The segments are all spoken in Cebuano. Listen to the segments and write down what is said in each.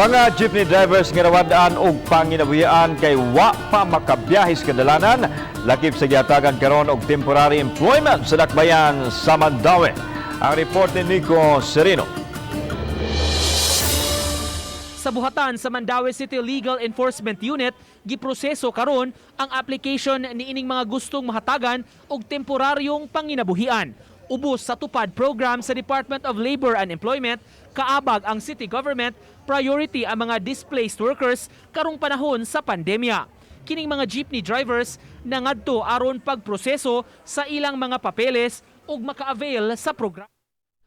Mga jeepney drivers nga nawad-an og panginabuhian kay wa pa makabiyahe sa kadalanan, lakip sa gihatagan karon og temporary employment sa dakbayan sa Mandaue. Ang report ni Nico Sereno. Sa buhatan sa Mandaue City Legal Enforcement Unit, giproseso karon ang application niining mga gustong mahatagan og temporaryong panginabuhian. Ubos sa tupad program sa Department of Labor and Employment, kaabag ang city government, priority ang mga displaced workers karong panahon sa pandemya. Kining mga jeepney drivers nangadto aron pagproseso sa ilang mga papeles ug maka-avail sa programa.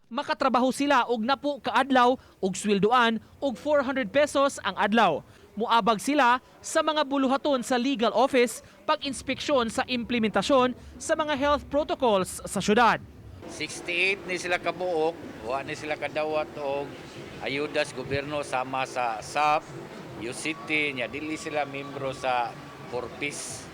Makatrabaho sila og napo kaadlaw og sweldoan og 400 pesos ang adlaw. Muabag sila sa mga buluhaton sa legal office pag-inspeksyon sa implementasyon sa mga health protocols sa syudad. 68 ni sila kabuok, wa ni sila kadawat og ayuda sa gobyerno sama sa SAP, UCT, nya dili sila membro sa 4Ps.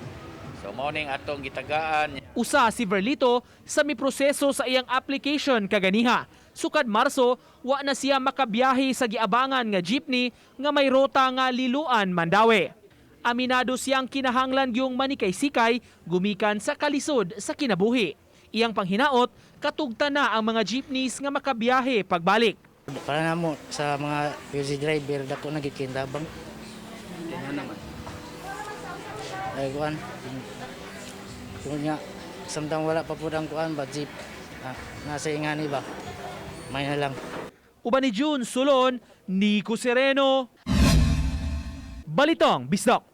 So mao ning atong gitagaan. Usa si Verlito sa miproseso sa iyang application kaganiha. Sukad Marso, wa na siya makabiyahe sa giabangan nga jeepney nga may rota nga Liloan, Mandaue. Aminado siyang kinahanglan yung manikay-sikay gumikan sa kalisod sa kinabuhi. Iyang panghinaot, katugtan na ang mga jeepneys nga makabiyahe pagbalik. Para namo sa mga PUC driver, dako na gid kay tabang. Ay kuan. Kung nga samtang wala pa pud ang kuan ba jeep nasa ingani ba. May na lang. Uban ni June Sulon, Nico Sereno. Balitang Bisdak.